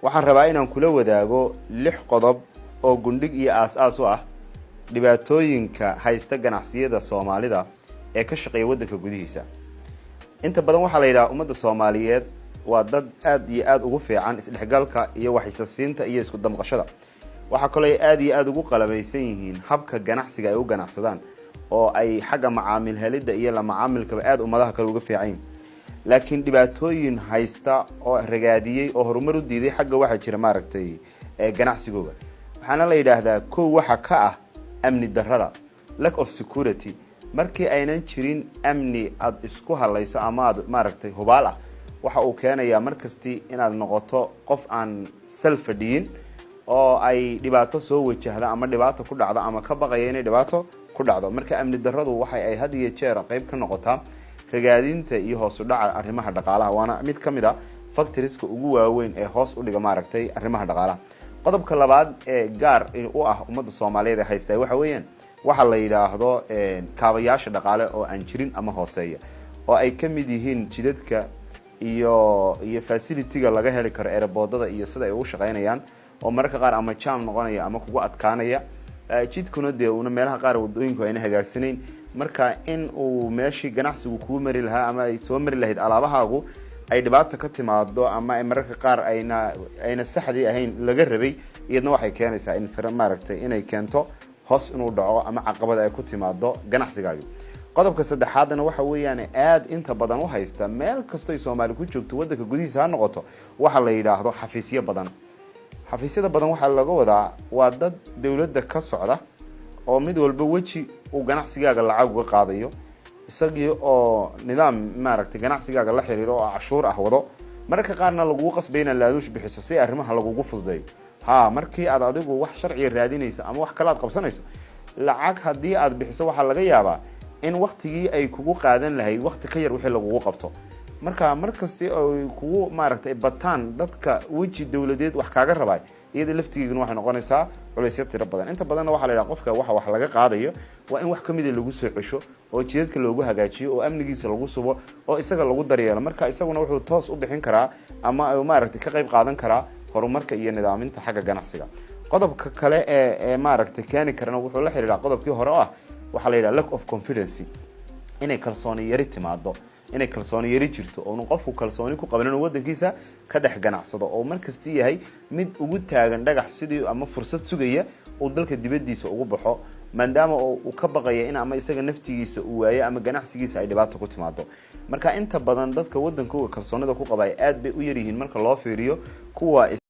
Waxaan rabaa inaan kula wadaago lix qodob oo gundhig iyo aas-aas u ah dhibaatooyinka haysta ganacsiyada Soomaalida ee ka shaqeeya waddanka gudihiisa. Inta badan waxaa la yidhaha ummadda Soomaaliyeed waa dad aad iyo aada ugu fiican isdhexgalka iyo waxisasiinta iyo isku damqashada. Waxaa kaloo ay aada iyo aada ugu qalabaysan yihiin habka ganacsiga ay u ganacsadaan, oo ay xagga macaamil helidda iyo la macaamilkaba aada ummadaha kale uga fiican yihin. Laakiin dhibaatooyin haysta oo ragaadiyey oo horumar u diiday xagga waxaa jira, maaragtay, ganacsigooga. Waxaana la yidhaahdaa kow waxa ka ah amni darrada, lack of security. Markii aynan jirin amni aada isku halayso ama aad, maaragtay, hubaal ah, waxa uu keenayaa markasti inaad noqoto qof aan sal fadhiyin oo ay dhibaato soo wajahda ama dhibaato ku dhacdo ama ka baqaya inay dhibaato ku dhacdo. Marka amni darradu waxa ay had iyo jeer qeyb ka noqotaa ragaadinta iyo hoos u dhaca arrimaha dhaqaalaha, waana mid ka mid a factorska ugu waaweyn ee hoos u dhiga, maaragtay, arrimaha dhaqaalaha. Qodobka labaad ee gaar u ah ummadda Soomaaliyeed ee haysta waxa weeyaan waxa la yidhaahdo kaabayaasha dhaqaale oo aan jirin ama hooseeya, oo ay ka mid yihiin jidadka iyo facilityga laga heli karo airportada iyo sida ay ugu shaqeynayaan, oo mararka qaar ama jam noqonaya ama kugu adkaanaya jidkuna dee una meelaha qaar wadooyinku ayna hagaagsanayn. Marka in uu meeshii ganacsigu kuu mari lahaa ama ay soo mari lahayd alaabahaagu ay dhibaato ka timaado ama ay mararka qaar ayna saxdii ahayn laga rabay, iyadna waxay keenaysaa in, maaragtay, inay keento hoos inuu dhaco ama caqabad ay ku timaado ganacsigaagi. Qodobka saddexaadna waxa weeyaan aada inta badan u haysta meel kastoy Soomaali ku joogto, waddanka gudihiisa ha noqoto, waxa la yidhaahdo xafiisyo badan. Xafiisyada badan waxaa laga wadaa waa dad dowladda ka socda oo mid walba weji uu ganacsigaaga lacag uga qaadayo, isagii oo nidaam, maaragtay, ganacsigaaga la xiriiro oo cashuur ah wado. Mararka qaarna lagugu qasbay inaad laaluush bixiso si arrimaha lagugu fududeeyo. Ha, markii aad adigu wax sharciga raadinayso ama wax kale aad qabsanayso, lacag haddii aad bixiso, waxaa laga yaabaa in waktigii ay kugu qaadan lahayd wakti ka yar wixii lagugu qabto. Marka mar kasti ay kugu, maaragtay, bataan dadka weji dowladeed wax kaaga rabay, iyada laftigeeguna waxay noqonaysaa culaysyo tiro badan. Inta badanna waxaa la yidhaha qofka waxa wax laga qaadayo waa in wax kamida lagu soo cesho oo jidadka loogu hagaajiyo oo amnigiisa lagu subo oo isaga lagu daryeelo. Marka isaguna wuxuu toos u bixin karaa ama, maaragtay, ka qayb qaadan karaa horumarka iyo nidaaminta xagga ganacsiga. Qodobka kale ee, maaragtay, keeni karana wuxuu la xiriiraa qodobkii hore oo ah waxaa la yidhaha lack of confidence, inay kalsooni yari timaado, inay kalsooni yari jirto, oonu qofku kalsooni ku qaban inuu waddankiisa ka dhex ganacsado, oo markasti yahay mid ugu taagan dhagax sidii ama fursad sugaya uu dalka dibaddiisa ugu baxo, maadaama uu ka baqaya in ama isaga naftigiisa uu waayo ama ganacsigiisa ay dhibaato ku timaado. Marka inta badan dadka waddankooga kalsoonida ku qabay aad bay u yaryihiin marka loo fiiriyo kuwa